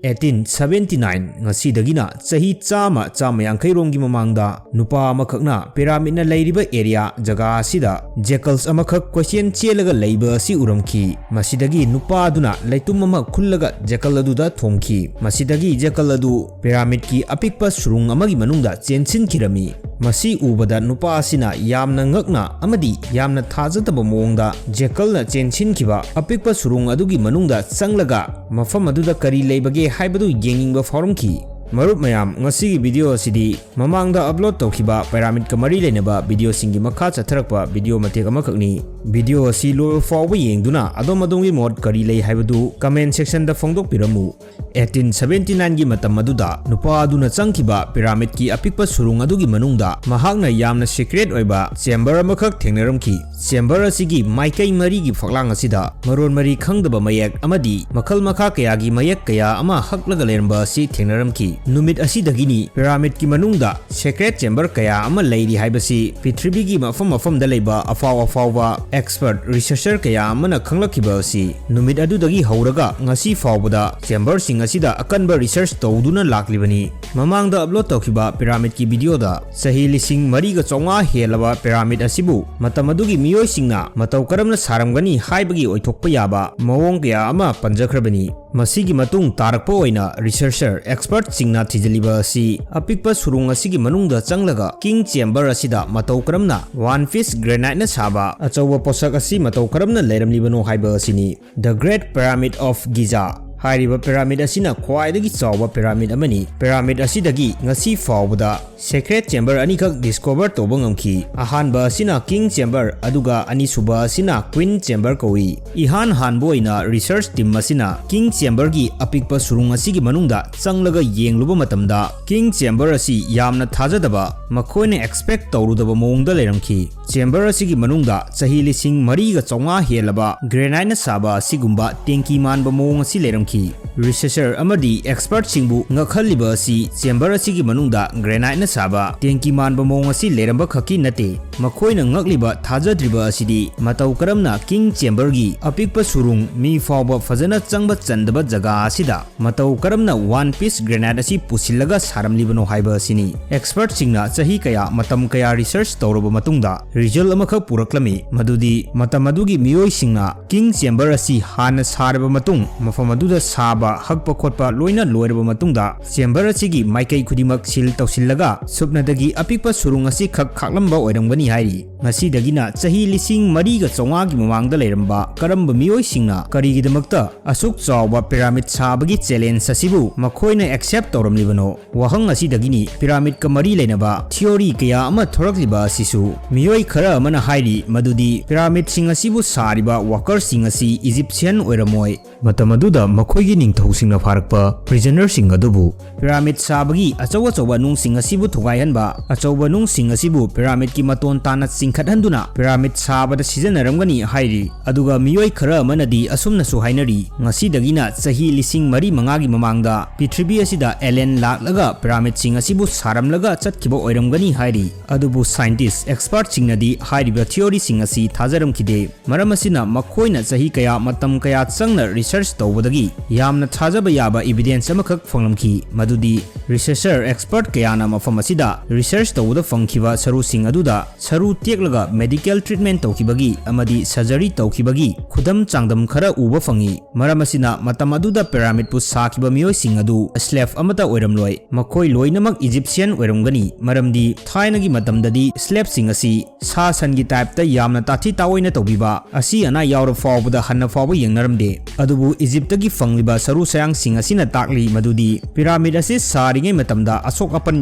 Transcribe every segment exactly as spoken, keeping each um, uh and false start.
Eighteen seventy nine, ꯉꯁꯤꯗꯒꯤꯅ ꯆꯍꯤ ꯆꯥꯝꯃ, ꯆꯥꯝꯃ ꯌꯥꯡꯈꯩ ꯔꯣꯝꯒꯤ ꯃꯃꯥꯡꯗ ꯅꯨꯄꯥ ꯑꯃꯈꯛꯅ ꯄꯤꯔꯥꯃꯤꯠꯅ ꯂꯩꯔꯤꯕ ꯑꯦꯔꯤꯌꯥ ꯖꯒꯥ ꯑꯁꯤꯗ ꯖꯦꯀꯜꯁ ꯑꯃꯈꯛ ꯀꯣꯏꯆꯦꯟ ꯆꯦꯜꯂꯒ ꯂꯩꯕ ꯑꯁꯤ ꯎꯔꯝꯈꯤ꯫ ꯃꯁꯤꯗꯒꯤ ꯅꯨꯄꯥ ꯑꯗꯨꯅ ꯂꯩꯇꯨꯝ ꯑꯃ ꯈꯨꯜꯂꯒ ꯖꯦꯀꯜ ꯑꯗꯨꯗ ꯊꯣꯝꯈꯤ꯫ ꯃꯁꯤꯗꯒꯤ ꯖꯦꯀꯜ ꯑꯗꯨ ꯄꯤꯔꯥꯃꯤꯗꯀꯤ ꯑꯄꯤꯛꯄ ꯁꯨꯔꯨꯡ ꯑꯃꯒꯤ ꯃꯅꯨꯡꯗ ꯆꯦꯟꯁꯤꯟꯈꯤꯔꯝꯃꯤ꯫ ꯃꯁꯤ ꯎꯕꯗ ꯅꯨꯄꯥ ꯑꯁꯤꯅ ꯌꯥꯝꯅ ꯉꯛꯅ ꯑꯃꯗꯤ ꯌꯥꯝꯅ ꯊꯥꯖꯗꯕ ꯃꯑꯣꯡꯗ ꯖꯦꯀꯜꯅ ꯆꯦꯟꯁꯤꯟꯈꯤꯕ ꯑꯄꯤꯛꯄ ꯁꯨꯔꯨꯡ ꯑꯗꯨꯒꯤ ꯃꯅꯨꯡꯗ ꯆꯪꯂꯒ ꯃꯐꯝ ꯑꯗꯨꯗ ꯀꯔꯤ ꯂꯩꯕꯒꯦ ꯍꯥꯏꯕꯗꯨ ꯌꯦꯡꯅꯤꯡꯕ ꯐꯥꯎꯔꯝꯈꯤ꯫ ꯃꯔꯨꯞ ꯃꯌꯥꯝ, ꯉꯁꯤꯒꯤ ꯚꯤꯗꯤꯑꯣ ꯑꯁꯤꯗꯤ ꯃꯃꯥꯡꯗ ꯑꯞꯂꯣꯗ ꯇꯧꯈꯤꯕ ꯄꯤꯔꯥꯃꯤꯗꯀ ꯃꯔꯤ ꯂꯩꯅꯕ ꯚꯤꯗꯤꯑꯣꯁꯤꯡꯒꯤ ꯃꯈꯥ ꯆꯠꯊꯔꯛꯄ ꯚꯤꯗꯤꯑꯣ ꯃꯇꯦꯛ ꯑꯃꯈꯛꯅꯤ꯫ ꯚꯤꯗꯤꯑꯣ ꯑꯁꯤ ꯂꯣꯏꯕ ꯐꯥꯎꯕ ꯌꯦꯡꯗꯨꯅ ꯑꯗꯣꯝ ꯑꯗꯣꯝꯒꯤ ꯃꯣꯠ ꯀꯔꯤ ꯂꯩ ꯍꯥꯏꯕꯗꯨ ꯀꯃꯦꯟ ꯁꯦꯛꯁꯟꯗ ꯐꯣꯡꯗꯣꯛꯄꯤꯔꯝꯃꯨ꯫ ꯑꯩꯠꯇꯤꯟ ꯁꯚꯦꯟꯇꯤ ꯅꯥꯏꯟꯒꯤ ꯃꯇꯝ ꯑꯗꯨꯗ ꯅꯨꯄꯥ ꯑꯗꯨꯅ ꯆꯪꯈꯤꯕ ꯄꯤꯔꯥꯃꯤꯗꯀꯤ ꯑꯄꯤꯛꯄ ꯁꯨꯔꯨꯡ ꯑꯗꯨꯒꯤ ꯃꯅꯨꯡꯗ ꯃꯍꯥꯛꯅ ꯌꯥꯝꯅ ꯁꯤꯀ꯭ꯔꯦꯠ ꯑꯣꯏꯕ ꯆꯦꯝꯕꯔ ꯑꯃꯈꯛ ꯊꯦꯡꯅꯔꯝꯈꯤ꯫ ꯆꯦꯝꯕꯔ ꯑꯁꯤꯒꯤ ꯃꯥꯏꯀꯩ ꯃꯔꯤꯒꯤ ꯐꯛꯂꯥꯡ ꯑꯁꯤꯗ ꯃꯔꯣꯟ ꯃꯔꯤ ꯈꯪꯗꯕ ꯃꯌꯦꯛ ꯑꯃꯗꯤ ꯃꯈꯜ ꯃꯈꯥ ꯀꯌꯥꯒꯤ ꯃꯌꯦꯛ ꯀꯌꯥ ꯑꯃ ꯍꯛꯂꯒ ꯂꯩꯔꯝꯕ ꯑꯁꯤ ꯊꯦꯡꯅꯔꯝꯈꯤ꯫ ꯅꯨꯃꯤꯠ ꯑꯁꯤꯗꯒꯤꯅꯤ ꯄꯤꯔꯥꯃꯤꯗꯀꯤ ꯃꯅꯨꯡꯗ ꯁꯦꯀ꯭ꯔꯦꯠ ꯆꯦꯝꯕꯔ ꯀꯌꯥ ꯑꯃ ꯂꯩꯔꯤ ꯍꯥꯏꯕꯁꯤ ꯄ꯭ꯔꯤꯊꯤꯕꯤꯒꯤ ꯃꯐꯝ ꯃꯐꯝꯗ ꯂꯩꯕ ꯑꯐꯥꯎ ꯑꯐꯥꯎꯕ ꯑꯦꯛꯁꯄꯔꯠ ꯔꯤꯁꯔꯆꯔ ꯀꯌꯥ ꯑꯃꯅ ꯈꯪꯂꯛꯈꯤꯕ ꯑꯁꯤ꯫ ꯅꯨꯃꯤꯠ ꯑꯗꯨꯗꯒꯤ ꯍꯧꯔꯒ ꯉꯁꯤ ꯐꯥꯎꯕꯗ ꯆꯦꯝꯕꯔꯁꯤꯡ ꯑꯁꯤꯗ ꯑꯀꯟꯕ ꯔꯤꯁꯔꯆ ꯇꯧꯗꯨꯅ ꯂꯥꯛꯂꯤꯕꯅꯤ꯫ ꯃꯃꯥꯡꯗ ꯑꯞꯂꯣꯗ ꯇꯧꯈꯤꯕ ꯄꯤꯔꯥꯃꯤꯗꯀꯤ ꯚꯤꯗꯤꯑꯣꯗ ꯆꯍꯤ ꯂꯤꯁꯤꯡ ꯃꯔꯤꯒ ꯆꯥꯝꯃꯉꯥ ꯍꯦꯜꯂꯕ ꯄꯤꯔꯥꯃꯤꯗ ꯑꯁꯤꯕꯨ ꯃꯇꯝ ꯑꯗꯨꯒꯤ ꯃꯤꯑꯣꯏꯁꯤꯡꯅ ꯃꯇꯧ ꯀꯔꯝꯅ ꯁꯥꯔꯝꯒꯅꯤ ꯍꯥꯏꯕꯒꯤ ꯑꯣꯏꯊꯣꯛꯄ ꯌꯥꯕ ꯃꯑꯣꯡ ꯀꯌꯥ ꯑꯃ ꯄꯟꯖꯈ꯭ꯔꯕꯅꯤ꯫ ꯃꯁꯤꯒꯤ ꯃꯇꯨꯡ ꯇꯥꯔꯛꯄ ꯑꯣꯏꯅ ꯔꯤꯁꯔꯆꯔ ꯑꯦꯛꯁꯄꯔꯠꯁꯤꯡꯅ ꯊꯤꯖꯤꯜꯂꯤꯕ ꯑꯁꯤ ꯑꯄꯤꯛꯄ ꯁꯨꯔꯨꯡ ꯑꯁꯤꯒꯤ ꯃꯅꯨꯡꯗ ꯆꯪꯂꯒ ꯀꯤꯡ ꯆꯦꯝꯕꯔ ꯑꯁꯤꯗ ꯃꯇꯧ ꯀꯔꯝꯅ ꯋꯥꯟ ꯄꯤꯁ ꯒ꯭ꯔꯦꯅꯥꯏꯠꯅ ꯁꯥꯕ ꯑꯆꯧꯕ ꯄꯣꯠꯁꯛ ꯑꯁꯤ ꯃꯇꯧ ꯀꯔꯝꯅ ꯂꯩꯔꯝꯂꯤꯕꯅꯣ ꯍꯥꯏꯕ ꯑꯁꯤꯅꯤ꯫ The Great Pyramid of Giza ꯍꯥꯏꯔꯤꯕ ꯄꯤꯔꯥꯃꯤꯗ ꯑꯁꯤꯅ ꯈ꯭ꯋꯥꯏꯗꯒꯤ ꯆꯥꯎꯕ ꯄꯤꯔꯥꯃꯤꯗ ꯑꯃꯅꯤ꯫ ꯄꯤꯔꯥꯃꯤꯗ ꯑꯁꯤꯗꯒꯤ ꯉꯁꯤ ꯐꯥꯎꯕꯗ ꯁꯦꯀ꯭ꯔꯦꯠ ꯆꯦꯝꯕꯔ ꯑꯅꯤꯈꯛ ꯗꯤꯁꯀꯣꯚꯔ ꯇꯧꯕ ꯉꯝꯈꯤ꯫ ꯑꯍꯥꯟꯕ ꯑꯁꯤꯅ ꯀꯤꯡ ꯆꯦꯝꯕꯔ, ꯑꯗꯨꯒ ꯑꯅꯤꯁꯨꯕ ꯑꯁꯤꯅ ꯀ꯭ꯋꯤꯟ ꯆꯦꯝꯕꯔ ꯀꯧꯏ꯫ ꯏꯍꯥꯟ ꯍꯥꯟꯕ ꯑꯣꯏꯅ ꯔꯤꯁꯔꯆ ꯇꯤꯝ ꯑꯁꯤꯅ ꯀꯤꯡ ꯆꯦꯝꯕꯔꯒꯤ ꯑꯄꯤꯛꯄ ꯁꯨꯔꯨꯡ ꯑꯁꯤꯒꯤ ꯃꯅꯨꯡꯗ ꯆꯪꯂꯒ ꯌꯦꯡꯂꯨꯕ ꯃꯇꯝꯗ, ꯀꯤꯡ ꯆꯦꯝꯕꯔ ꯑꯁꯤ ꯌꯥꯝꯅ ꯊꯥꯖꯗꯕ ꯃꯈꯣꯏꯅ expect ꯇꯧꯔꯨꯗꯕ ꯃꯑꯣꯡꯗ ꯂꯩꯔꯝꯈꯤ꯫ Chamber ꯑꯁꯤꯒꯤ ꯃꯅꯨꯡꯗ ꯆꯍꯤ ꯂꯤꯁꯤꯡ ꯃꯔꯤꯒ ꯆꯥꯝꯃꯉꯥ ꯍꯦꯜꯂꯕ graniteꯅ ꯁꯥꯕ ꯑꯁꯤꯒꯨꯝꯕ ꯇꯦꯡꯀꯤ ꯃꯥꯟꯕ ꯃꯑꯣꯡ ꯑꯁꯤ ꯂꯩꯔꯝꯈꯤ꯫ Researcher ꯑꯃꯗꯤ expertꯁꯤꯡꯕꯨ ꯉꯛꯍꯜꯂꯤꯕ ꯑꯁꯤ chamber ꯑꯁꯤꯒꯤ ꯃꯅꯨꯡꯗ graniteꯅ ꯁꯥꯕ ꯇꯦꯡꯀꯤ ꯃꯥꯟꯕ ꯃꯑꯣꯡ ꯑꯁꯤ ꯂꯩꯔꯝꯕ ꯈꯛꯀꯤ ꯅꯠꯇꯦ꯫ ꯃꯈꯣꯏꯅ ꯉꯛꯂꯤꯕ, ꯊꯥꯖꯗ꯭ꯔꯤꯕ ꯑꯁꯤꯗꯤ ꯃꯇꯧ ꯀꯔꯝꯅ king chamberꯒꯤ ꯑꯄꯤꯛꯄ ꯁꯨꯔꯨꯡ, ꯃꯤ ꯐꯥꯎꯕ ꯐꯖꯅ ꯆꯪꯕ ꯆꯟꯗꯕ ꯖꯒꯥ ꯑꯁꯤꯗ ꯃꯇꯧ ꯀꯔꯝꯅ one piece granite ꯑꯁꯤ ꯄꯨꯁꯤꯜꯂꯒ ꯁꯥꯔꯝꯂꯤꯕꯅꯣ ꯍꯥꯏꯕ ꯑꯁꯤꯅꯤ꯫ Expertꯁꯤꯡꯅ ꯆꯍꯤ ꯀꯌꯥ, ꯃꯇꯝ ꯀꯌꯥ research ꯇꯧꯔꯕ ꯃꯇꯨꯡꯗ result ꯑꯃꯈꯛ ꯄꯨꯔꯛꯂꯝꯃꯤ, ꯃꯗꯨꯗꯤ ꯃꯇꯝ ꯑꯗꯨꯒꯤ ꯃꯤꯑꯣꯏꯁꯤꯡꯅ king chamber ꯑꯁꯤ ꯍꯥꯟꯅ ꯁꯥꯔꯕ ꯃꯇꯨꯡ, ꯃꯐꯝ ꯑꯗꯨꯗ ꯁꯥꯕ, ꯍꯛꯄ ꯈꯣꯠꯄ ꯂꯣꯏꯅ ꯂꯣꯏꯔꯕ ꯃꯇꯨꯡꯗ, chamber ꯑꯁꯤꯒꯤ ꯃꯥꯏꯀꯩ ꯈꯨꯗꯤꯡꯃꯛ seal ꯇꯧꯁꯤꯜꯂꯒ, ꯁꯨꯞꯅꯗꯒꯤ ꯑꯄꯤꯛꯄ ꯁꯨꯔꯨꯡ ꯑꯁꯤꯈꯛ ꯈꯥꯛꯂꯝꯕ ꯑꯣꯏꯔꯝꯒꯅꯤ ꯍꯥꯏꯔꯤ꯫ ꯉꯁꯤꯗꯒꯤꯅ ꯆꯍꯤ ꯂꯤꯁꯤꯡ ꯃꯔꯤꯒ ꯆꯥꯝꯃꯉꯥꯒꯤ ꯃꯃꯥꯡꯗ ꯂꯩꯔꯝꯕ ꯀꯔꯝꯕ ꯃꯤꯑꯣꯏꯁꯤꯡꯅ ꯀꯔꯤꯒꯤꯗꯃꯛꯇ ꯑꯁꯨꯛ ꯆꯥꯎꯕ pyramid ꯁꯥꯕꯒꯤ challenge ꯑꯁꯤꯕꯨ ꯃꯈꯣꯏꯅ accept ꯇꯧꯔꯝꯂꯤꯕꯅꯣ? ꯋꯥꯍꯪ ꯑꯁꯤꯗꯒꯤꯅꯤ pyramidꯀ ꯃꯔꯤ ꯂꯩꯅꯕ theory ꯀꯌꯥ ꯑꯃ ꯊꯣꯔꯛꯂꯤꯕ ꯑꯁꯤꯁꯨ꯫ ꯃꯤꯑꯣꯏ ꯈꯔ ꯑꯃꯅ ꯍꯥꯏꯔꯤ ꯃꯗꯨꯗꯤ pyramidꯁꯤꯡ ꯑꯁꯤꯕꯨ ꯁꯥꯔꯤꯕ workerꯁꯤꯡ ꯑꯁꯤ Egyptian ꯑꯣꯏꯔꯝꯃꯣꯏ꯫ ꯃꯇꯝ ꯑꯗꯨꯗ ꯃꯈꯣꯏꯒꯤ ꯅꯤꯡꯊꯧꯁꯤꯡꯅ ꯐꯥꯔꯛꯄ prisonerꯁꯤꯡ ꯑꯗꯨꯕꯨ pyramid ꯁꯥꯕꯒꯤ ꯑꯆꯧ ꯑꯆꯧꯕ ꯅꯨꯡꯁꯤꯡ ꯑꯁꯤꯕꯨ ꯊꯨꯒꯥꯏꯍꯟꯕ, ꯑꯆꯧꯕ ꯅꯨꯡꯁꯤꯡ ꯑꯁꯤꯕꯨ pyramidꯀꯤ ꯃꯇꯣꯟ ꯇꯥꯅ ꯆꯤꯡꯈꯠꯍꯟꯗꯨꯅ pyramid ꯁꯥꯕꯗ ꯁꯤꯖꯤꯟꯅꯔꯝꯒꯅꯤ ꯍꯥꯏꯔꯤ꯫ ꯑꯗꯨꯒ ꯃꯤꯑꯣꯏ ꯈꯔ ꯑꯃꯅꯗꯤ ꯑꯁꯨꯝꯅꯁꯨ ꯍꯥꯏꯅꯔꯤ, ꯉꯁꯤꯗꯒꯤꯅ ꯆꯍꯤ ꯂꯤꯁꯤꯡ ꯃꯔꯤ ꯃꯉꯥꯒꯤ ꯃꯃꯥꯡꯗ ꯄ꯭ꯔꯤꯊꯤꯕꯤ ꯑꯁꯤꯗ alien ꯂꯥꯛꯂꯒ pyramidꯁꯤꯡ ꯑꯁꯤꯕꯨ ꯁꯥꯔꯝꯂꯒ ꯆꯠꯈꯤꯕ ꯑꯣꯏꯔꯝꯒꯅꯤ ꯍꯥꯏꯔꯤ꯫ ꯑꯗꯨꯕꯨ scientist, expertꯁꯤꯡꯅꯗꯤ ꯍꯥꯏꯔꯤꯕ theoryꯁꯤꯡ ꯑꯁꯤ ꯊꯥꯖꯔꯝꯈꯤꯗꯦ꯫ ꯃꯔꯝ ꯑꯁꯤꯅ ꯃꯈꯣꯏꯅ ꯆꯍꯤ ꯀꯌꯥ, ꯃꯇꯝ ꯀꯌꯥ ꯆꯪꯅ research ꯇꯧꯕꯗꯒꯤ ꯌꯥꯝꯅ ꯊꯥꯖꯕ ꯌꯥꯕ evidence ꯑꯃꯈꯛ ꯐꯪꯂꯝꯈꯤ, ꯃꯗꯨꯗꯤ researcher, expert ꯀꯌꯥꯅ ꯃꯐꯝ ꯑꯁꯤꯗ research ꯇꯧꯕꯗ ꯐꯪꯈꯤꯕ ꯁꯔꯨꯁꯤꯡ ꯑꯗꯨꯗ ꯁꯔꯨ ꯇꯦꯛꯂꯒ medical treatment ꯇꯧꯈꯤꯕꯒꯤ ꯑꯃꯗꯤ surgery ꯇꯧꯈꯤꯕꯒꯤ ꯈꯨꯗꯝ ꯆꯥꯡꯗꯝ ꯈꯔ ꯎꯕ ꯐꯪꯏ꯫ ꯃꯔꯝ ꯑꯁꯤꯅ ꯃꯇꯝ ꯑꯗꯨꯗ pyramidꯄꯨ ꯁꯥꯈꯤꯕ ꯃꯤꯑꯣꯏꯁꯤꯡ ꯑꯗꯨ slave ꯑꯃꯠꯇ ꯑꯣꯏꯔꯝꯂꯣꯏ꯫ ꯃꯈꯣꯏ ꯂꯣꯏꯅꯃꯛ Egyptian ꯑꯣꯏꯔꯝꯒꯅꯤ, ꯃꯔꯝꯗꯤ ꯊꯥꯏꯅꯒꯤ ꯃꯇꯝꯗꯗꯤ slaveꯁꯤꯡ ꯑꯁꯤ ꯁꯥ ꯁꯟꯒꯤ typeꯇ ꯌꯥꯝꯅ ꯇꯥꯊꯤ ꯇꯥꯑꯣꯏꯅ ꯇꯧꯕꯤꯕ, ꯑꯁꯤ ꯑꯅꯥ ꯌꯥꯎꯔ ꯐꯥꯎꯕꯗ ꯍꯟꯅ ꯐꯥꯎꯕ ꯌꯦꯡꯅꯔꯝꯗꯦ꯫ ꯑꯗꯨꯕꯨ Egyptꯇꯒꯤ ꯐꯪꯂꯤꯕ ꯁꯔꯨ ꯁꯌꯥꯡꯁꯤꯡ ꯑꯁꯤꯅ ꯇꯥꯛꯂꯤ ꯃꯗꯨꯗꯤ pyramid ꯑꯁꯤ ꯁꯥꯔꯤꯉꯩ ꯃꯇꯝꯗ ꯑꯁꯣꯛ ꯑꯄꯟ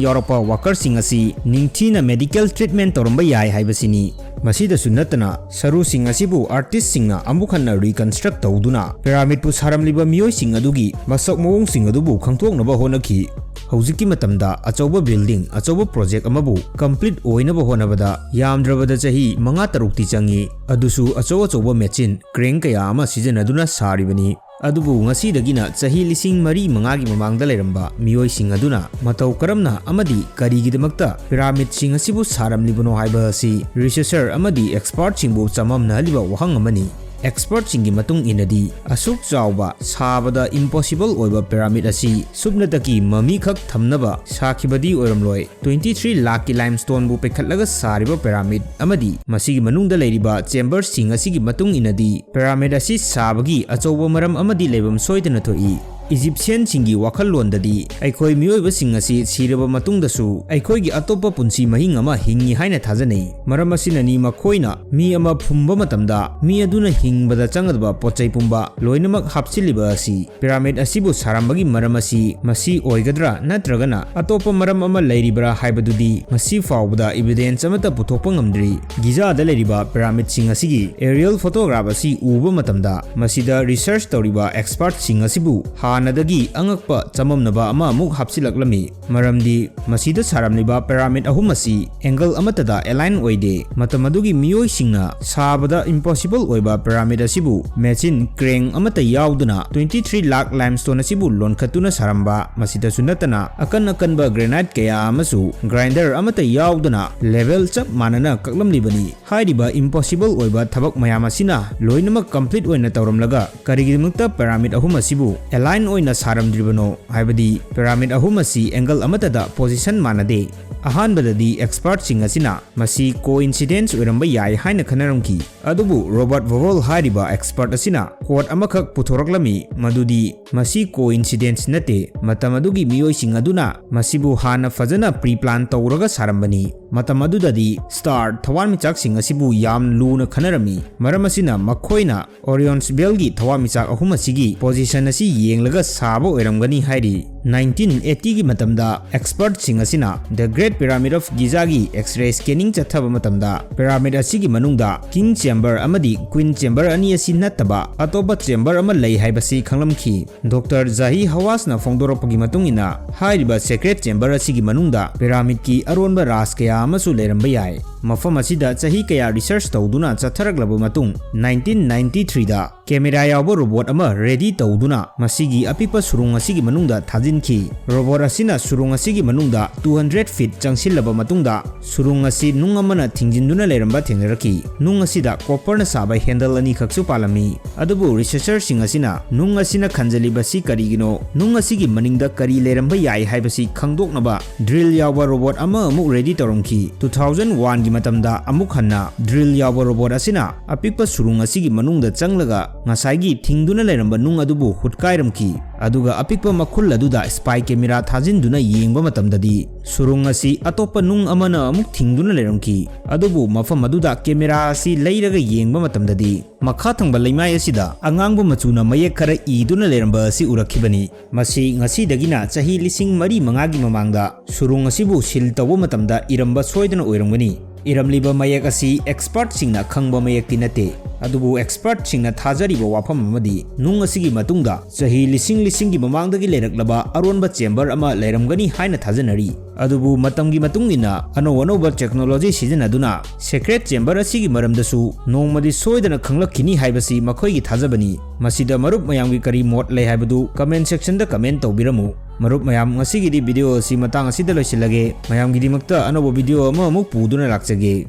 ꯌꯥꯎꯔꯛꯄ workerꯁꯤꯡ ꯑꯁꯤ ꯅꯤꯡꯊꯤꯅ medical treatment ꯇꯧꯔꯝꯕ ꯌꯥꯏ ꯍꯥꯏꯕꯁꯤꯅꯤ꯫ ꯃꯁꯤꯗꯁꯨ ꯅꯠꯇꯅ, ꯁꯔꯨꯁꯤꯡ ꯑꯁꯤꯕꯨ artistꯁꯤꯡꯅ ꯑꯃꯨꯛ ꯍꯟꯅ reconstruct ꯇꯧꯗꯨꯅ pyramidꯄꯨ ꯁꯥꯔꯝꯂꯤꯕ ꯃꯤꯑꯣꯏꯁꯤꯡ ꯑꯗꯨꯒꯤ ꯃꯁꯛ ꯃꯑꯣꯡꯁꯤꯡ ꯑꯗꯨꯕꯨ ꯈꯪꯗꯣꯛꯅꯕ ꯍꯣꯠꯅꯈꯤ꯫ ꯍꯧꯖꯤꯛꯀꯤ ꯃꯇꯝꯗ ꯑꯆꯧꯕ building, ꯑꯆꯧꯕ project ꯑꯃꯕꯨ complete ꯑꯣꯏꯅꯕ ꯍꯣꯠꯅꯕꯗ ꯌꯥꯝꯗ꯭ꯔꯕꯗ ꯆꯍꯤ ꯃꯉꯥ ꯇꯔꯨꯛꯇꯤ ꯆꯪꯏ, ꯑꯗꯨꯁꯨ ꯑꯆꯧ ꯑꯆꯧꯕ machine, crane ꯀꯌꯥ ꯑꯃ ꯁꯤꯖꯤꯟꯅꯗꯨꯅ ꯁꯥꯔꯤꯕꯅꯤ꯫ ꯑꯗꯨꯕꯨ ꯉꯁꯤꯗꯒꯤꯅ ꯆꯍꯤ ꯂꯤꯁꯤꯡ ꯃꯔꯤ ꯃꯉꯥꯒꯤ ꯃꯃꯥꯡꯗ ꯂꯩꯔꯝꯕ ꯃꯤꯑꯣꯏꯁꯤꯡ ꯑꯗꯨꯅ ꯃꯇꯧ ꯀꯔꯝꯅ ꯑꯃꯗꯤ ꯀꯔꯤꯒꯤꯗꯃꯛꯇ pyramidꯁꯤꯡ ꯑꯁꯤꯕꯨ ꯁꯥꯔꯝꯂꯤꯕꯅꯣ ꯍꯥꯏꯕ ꯑꯁꯤ researcher ꯑꯃꯗꯤ expertꯁꯤꯡꯕꯨ ꯆꯃꯝꯅꯍꯜꯂꯤꯕ ꯋꯥꯍꯪ ꯑꯃꯅꯤ꯫ Expertꯁꯤꯡꯒꯤ ꯃꯇꯨꯡ ꯏꯟꯅꯗꯤ, ꯑꯁꯨꯛ ꯆꯥꯎꯕ, ꯁꯥꯕꯗ impossible ꯑꯣꯏꯕ pyramid ꯑꯁꯤ ꯁꯨꯞꯅꯇꯒꯤ ꯃꯃꯤꯈꯛ ꯊꯝꯅꯕ ꯁꯥꯈꯤꯕꯗꯤ ꯑꯣꯏꯔꯝꯂꯣꯏ꯫ Twenty three ꯂꯥꯈꯀꯤ limestoneꯕꯨ ꯄꯩꯈꯠꯂꯒ ꯁꯥꯔꯤꯕ pyramid ꯑꯃꯗꯤ ꯃꯁꯤꯒꯤ ꯃꯅꯨꯡꯗ ꯂꯩꯔꯤꯕ chamberꯁꯤꯡ ꯑꯁꯤꯒꯤ ꯃꯇꯨꯡ ꯏꯟꯅꯗꯤ, pyramid ꯑꯁꯤ ꯁꯥꯕꯒꯤ ꯑꯆꯧꯕ ꯃꯔꯝ ꯑꯃꯗꯤ ꯂꯩꯐꯝ ꯁꯣꯏꯗꯅ ꯊꯣꯛꯏ꯫ Egyptianꯁꯤꯡꯒꯤ ꯋꯥꯈꯜꯂꯣꯟꯗꯗꯤ, ꯑꯩꯈꯣꯏ ꯃꯤꯑꯣꯏꯕꯁꯤꯡ ꯑꯁꯤ ꯁꯤꯔꯕ ꯃꯇꯨꯡꯗꯁꯨ ꯑꯩꯈꯣꯏꯒꯤ ꯑꯇꯣꯞꯄ ꯄꯨꯟꯁꯤ ꯃꯍꯤꯡ ꯑꯃ ꯍꯤꯡꯏ ꯍꯥꯏꯅ ꯊꯥꯖꯅꯩ꯫ ꯃꯔꯝ ꯑꯁꯤꯅꯅꯤ ꯃꯈꯣꯏꯅ ꯃꯤ ꯑꯃ ꯐꯨꯝꯕ ꯃꯇꯝꯗ ꯃꯤ ꯑꯗꯨꯅ ꯍꯤꯡꯕꯗ ꯆꯪꯒꯗꯕ ꯄꯣꯠꯆꯩ ꯄꯨꯝꯕ ꯂꯣꯏꯅꯃꯛ ꯍꯥꯞꯆꯤꯜꯂꯤꯕ ꯑꯁꯤ꯫ Pyramid ꯑꯁꯤꯕꯨ ꯁꯥꯔꯝꯕꯒꯤ ꯃꯔꯝ ꯑꯁꯤ ꯃꯁꯤ ꯑꯣꯏꯒꯗ꯭ꯔꯥ ꯅꯠꯇ꯭ꯔꯒꯅ ꯑꯇꯣꯞꯄ ꯃꯔꯝ ꯑꯃ ꯂꯩꯔꯤꯕ꯭ꯔꯥ ꯍꯥꯏꯕꯗꯨꯗꯤ ꯃꯁꯤ ꯐꯥꯎꯕꯗ evidence ꯑꯃꯠꯇ ꯄꯨꯊꯣꯛꯄ ꯉꯝꯗ꯭ꯔꯤ꯫ Gizaꯗ ꯂꯩꯔꯤꯕ pyramidꯁꯤꯡ ꯑꯁꯤꯒꯤ aerial photograph ꯑꯁꯤ ꯎꯕ ꯃꯇꯝꯗ ꯃꯁꯤꯗ research ꯇꯧꯔꯤꯕ expertꯁꯤꯡ ꯑꯁꯤꯕꯨ ꯍꯥꯟꯅꯗꯒꯤ ꯑꯉꯛꯄ ꯆꯃꯝꯅꯕ ꯑꯃ ꯑꯃꯨꯛ ꯍꯥꯞꯆꯤꯜꯂꯛꯂꯝꯃꯤ꯫ ꯃꯔꯝꯗꯤ ꯃꯁꯤꯗ ꯁꯥꯔꯝꯂꯤꯕ pyramid ꯑꯍꯨꯝ ꯑꯁꯤ angle ꯑꯃꯠꯇꯗ align ꯑꯣꯏꯗꯦ꯫ ꯃꯇꯝ ꯑꯗꯨꯒꯤ ꯃꯤꯑꯣꯏꯁꯤꯡꯅ ꯁꯥꯕꯗ impossible ꯑꯣꯏꯕ pyramid ꯑꯁꯤꯕꯨ machine, crane ꯑꯃꯠꯇ ꯌꯥꯎꯗꯅ twenty three ꯂꯥꯈ limestone ꯑꯁꯤꯕꯨ ꯂꯣꯟꯈꯠꯇꯨꯅ ꯁꯥꯔꯝꯕ꯫ ꯃꯁꯤꯗꯁꯨ ꯅꯠꯇꯅ ꯑꯀꯟ ꯑꯀꯟꯕ granite ꯀꯌꯥ ꯑꯃꯁꯨ grinder ꯑꯃꯠꯇ ꯌꯥꯎꯗꯅ level ꯆꯞ ꯃꯥꯟꯅꯅ ꯀꯛꯂꯝꯂꯤꯕꯅꯤ꯫ ꯍꯥꯏꯔꯤꯕ impossible ꯑꯣꯏꯕ ꯊꯕꯛ ꯃꯌꯥꯝ ꯑꯁꯤꯅ ꯂꯣꯏꯅꯃꯛ complete ꯑꯣꯏꯅ ꯇꯧꯔꯝꯂꯒ ꯀꯔꯤꯒꯤꯗꯃꯛꯇ pyramid ꯑꯍꯨꯝ ꯑꯁꯤꯕꯨ align ꯑꯣꯏꯅ ꯁꯥꯔꯝꯗ꯭ꯔꯤꯕꯅꯣ? ꯍꯥꯏꯕꯗꯤ pyramid ꯑꯍꯨꯝ ꯑꯁꯤ angle ꯑꯃꯠꯇꯗ position ꯃꯥꯟꯅꯗꯦ꯫ ꯑꯍꯥꯟꯕꯗꯗꯤ expertꯁꯤꯡ ꯑꯁꯤꯅ ꯃꯁꯤ coincidence ꯑꯣꯏꯔꯝꯕ ꯌꯥꯏ ꯍꯥꯏꯅ ꯈꯟꯅꯔꯝꯈꯤ꯫ ꯑꯗꯨꯕꯨ Robert Vowell ꯍꯥꯏꯔꯤꯕ expert ꯑꯁꯤꯅ quote ꯑꯃꯈꯛ ꯄꯨꯊꯣꯔꯛꯂꯝꯃꯤ, ꯃꯗꯨꯗꯤ ꯃꯁꯤ coincidence ꯅꯠꯇꯦ, ꯃꯇꯝ ꯑꯗꯨꯒꯤ ꯃꯤꯑꯣꯏꯁꯤꯡ ꯑꯗꯨꯅ ꯃꯁꯤꯕꯨ ꯍꯥꯟꯅ ꯐꯖꯅ pre-plan ꯇꯧꯔꯒ ꯁꯥꯔꯝꯕꯅꯤ꯫ ꯃꯇꯝ ꯑꯗꯨꯗꯗꯤ star, ꯊꯋꯥꯟꯃꯤꯆꯥꯛꯁꯤꯡ ꯑꯁꯤꯕꯨ ꯌꯥꯝ ꯂꯨꯅ ꯈꯟꯅꯔꯝꯃꯤ, ꯃꯔꯝ ꯑꯁꯤꯅ ꯃꯈꯣꯏꯅ Orion's Beltꯒꯤ ꯊꯋꯥꯟꯃꯤꯆꯥꯛ ꯑꯍꯨꯝ ꯑꯁꯤꯒꯤ position ꯑꯁꯤ ꯌꯦꯡꯂꯒ ꯁꯥꯕ ꯑꯣꯏꯔꯝꯒꯅꯤ ꯍꯥꯏꯔꯤ꯫ ꯅꯥꯏꯟꯇꯤꯟ ꯑꯦꯠꯇꯤꯒꯤ ꯃꯇꯝꯗ expertꯁꯤꯡ ꯑꯁꯤꯅ The Great Pyramid of Gizaꯒꯤ X-ray scanning ꯆꯠꯊꯕ ꯃꯇꯝꯗ, pyramid ꯑꯁꯤꯒꯤ ꯃꯅꯨꯡꯗ king chamber ꯑꯃꯗꯤ queen chamber ꯑꯅꯤ ꯑꯁꯤ ꯅꯠꯇꯕ ꯑꯇꯣꯞꯄ chamber ꯑꯃ ꯂꯩ ꯍꯥꯏꯕꯁꯤ ꯈꯪꯂꯝꯈꯤ꯫ ꯗꯣꯛꯇꯔ ꯖꯥꯍꯤ ꯍꯋꯥꯁꯅ ꯐꯣꯡꯗꯣꯔꯛꯄꯒꯤ ꯃꯇꯨꯡ ꯏꯟꯅ, ꯍꯥꯏꯔꯤꯕ secret chamber ꯑꯁꯤꯒꯤ ꯃꯅꯨꯡꯗ pyramidꯀꯤ ꯑꯔꯣꯟꯕ ꯔꯥꯖ ꯀꯌꯥ ꯑꯃꯁꯨ ꯂꯩꯔꯝꯕ ꯌꯥꯏ꯫ ꯃꯐꯝ ꯑꯁꯤꯗ ꯆꯍꯤ ꯀꯌꯥ research ꯇꯧꯗꯨꯅ ꯆꯠꯊꯔꯛꯂꯕ ꯃꯇꯨꯡ, ꯅꯥꯏꯟꯇꯤꯟ ꯅꯥꯏꯟꯇꯤ ꯊ꯭ꯔꯤꯗ camera ꯌꯥꯎꯕ robot ꯑꯃ ready ꯇꯧꯗꯨꯅ ꯃꯁꯤꯒꯤ ꯑꯄꯤꯛꯄ ꯁꯨꯔꯨꯡ ꯑꯁꯤꯒꯤ ꯃꯅꯨꯡꯗ ꯊꯥꯖꯤꯟꯈꯤ꯫ Robot ꯑꯁꯤꯅ ꯁꯨꯔꯨꯡ ꯑꯁꯤꯒꯤ ꯃꯅꯨꯡꯗ two hundred feet ꯆꯪꯁꯤꯜꯂꯕ ꯃꯇꯨꯡꯗ, ꯁꯨꯔꯨꯡ ꯑꯁꯤ ꯅꯨꯡ ꯑꯃꯅ ꯊꯤꯡꯖꯤꯟꯗꯨꯅ ꯂꯩꯔꯝꯕ ꯊꯦꯡꯅꯔꯛꯈꯤ꯫ ꯅꯨꯡ ꯑꯁꯤꯗ copperꯅ ꯁꯥꯕ handle ꯑꯅꯤꯈꯛꯁꯨ ꯄꯥꯜꯂꯝꯃꯤ꯫ ꯑꯗꯨꯕꯨ researcherꯁꯤꯡ ꯑꯁꯤꯅ ꯅꯨꯡ ꯑꯁꯤꯅ ꯈꯟꯖꯤꯜꯂꯤꯕꯁꯤ ꯀꯔꯤꯒꯤꯅꯣ, ꯅꯨꯡ ꯑꯁꯤꯒꯤ ꯃꯅꯤꯡꯗ ꯀꯔꯤ ꯂꯩꯔꯝꯕ ꯌꯥꯏ ꯍꯥꯏꯕꯁꯤ ꯈꯪꯗꯣꯛꯅꯕ drill ꯌꯥꯎꯕ robot ꯑꯃ ꯑꯃꯨꯛ ready ꯇꯧꯔꯝꯈꯤ꯫ Two thousand oneꯒꯤ ꯃꯇꯝꯗ ꯑꯃꯨꯛ ꯍꯟꯅ drill ꯌꯥꯎꯕ robot ꯑꯁꯤꯅ ꯑꯄꯤꯛꯄ ꯁꯨꯔꯨꯡ ꯑꯁꯤꯒꯤ ꯃꯅꯨꯡꯗ ꯆꯪꯂꯒ ꯉꯁꯥꯏꯒꯤ ꯊꯤꯡꯗꯨꯅ ꯂꯩꯔꯝꯕ ꯅꯨꯡ ꯑꯗꯨꯕꯨ ꯍꯨꯠꯀꯥꯏꯔꯝꯈꯤ, ꯑꯗꯨꯒ ꯑꯄꯤꯛꯄ ꯃꯈꯨꯜ ꯑꯗꯨꯗ spy camera ꯊꯥꯖꯤꯟꯗꯨꯅ ꯌꯦꯡꯕ ꯃꯇꯝꯗꯗꯤ ꯁꯨꯔꯨꯡ ꯑꯁꯤ ꯑꯇꯣꯞꯄ ꯅꯨꯡ ꯑꯃꯅ ꯑꯃꯨꯛ ꯊꯤꯡꯗꯨꯅ ꯂꯩꯔꯝꯈꯤ꯫ ꯑꯗꯨꯕꯨ ꯃꯐꯝ ꯑꯗꯨꯗ camera ꯑꯁꯤ ꯂꯩꯔꯒ ꯌꯦꯡꯕ ꯃꯇꯝꯗꯗꯤ ꯃꯈꯥ ꯊꯪꯕ ꯂꯩꯃꯥꯏ ꯑꯁꯤꯗ ꯑꯉꯥꯡꯕ ꯃꯆꯨꯅ ꯃꯌꯦꯛ ꯈꯔ ꯏꯗꯨꯅ ꯂꯩꯔꯝꯕ ꯑꯁꯤ ꯎꯔꯛꯈꯤꯕꯅꯤ꯫ ꯃꯁꯤ ꯉꯁꯤꯗꯒꯤꯅ ꯆꯍꯤ ꯂꯤꯁꯤꯡ ꯃꯔꯤ ꯃꯉꯥꯒꯤ ꯃꯃꯥꯡꯗ ꯁꯨꯔꯨꯡ ꯑꯁꯤꯕꯨ seal ꯇꯧꯕ ꯃꯇꯝꯗ ꯏꯔꯝꯕ ꯁꯣꯏꯗꯅ ꯑꯣꯏꯔꯝꯒꯅꯤ꯫ ꯏꯔꯝꯂꯤꯕ ꯃꯌꯦꯛ ꯑꯁꯤ expertꯁꯤꯡꯅ ꯈꯪꯕ ꯃꯌꯦꯛꯇꯤ ꯅꯠꯇꯦ, ꯑꯗꯨꯕꯨ expertꯁꯤꯡꯅ ꯊꯥꯖꯔꯤꯕ ꯋꯥꯐꯝ ꯑꯃꯗꯤ ꯅꯨꯡ ꯑꯁꯤꯒꯤ ꯃꯇꯨꯡꯗ ꯆꯍꯤ ꯂꯤꯁꯤꯡ ꯂꯤꯁꯤꯡꯒꯤ ꯃꯃꯥꯡꯗꯒꯤ ꯂꯩꯔꯛꯂꯕ ꯑꯔꯣꯟꯕ chamber ꯑꯃ ꯂꯩꯔꯝꯒꯅꯤ ꯍꯥꯏꯅ ꯊꯥꯖꯅꯔꯤ꯫ ꯑꯗꯨꯕꯨ ꯃꯇꯝꯒꯤ ꯃꯇꯨꯡ ꯏꯟꯅ ꯑꯅꯧ ꯑꯅꯧꯕ technology ꯁꯤꯖꯤꯟꯅꯗꯨꯅ secret chamber ꯑꯁꯤꯒꯤ ꯃꯔꯝꯗꯁꯨ ꯅꯣꯡꯃꯗꯤ ꯁꯣꯏꯗꯅ ꯈꯪꯂꯛꯈꯤꯅꯤ ꯍꯥꯏꯕꯁꯤ ꯃꯈꯣꯏꯒꯤ ꯊꯥꯖꯕꯅꯤ꯫ ꯃꯁꯤꯗ ꯃꯔꯨꯞ ꯃꯌꯥꯝꯒꯤ ꯀꯔꯤ ꯃꯣꯠ ꯂꯩ ꯍꯥꯏꯕꯗꯨ comment sectionꯗ comment ꯇꯧꯕꯤꯔꯝꯃꯨ꯫ ꯃꯔꯨꯞ ꯃꯌꯥꯝ, ꯉꯁꯤꯒꯤꯗꯤ video ꯑꯁꯤ ꯃꯇꯥꯡ ꯑꯁꯤꯗ ꯂꯣꯏꯁꯤꯜꯂꯒꯦ꯫ ꯃꯌꯥꯝꯒꯤꯗꯃꯛꯇ ꯑꯅꯧꯕ video ꯑꯃꯃꯨꯛ ꯄꯨꯗꯨꯅ ꯂꯥꯛꯆꯒꯦ꯫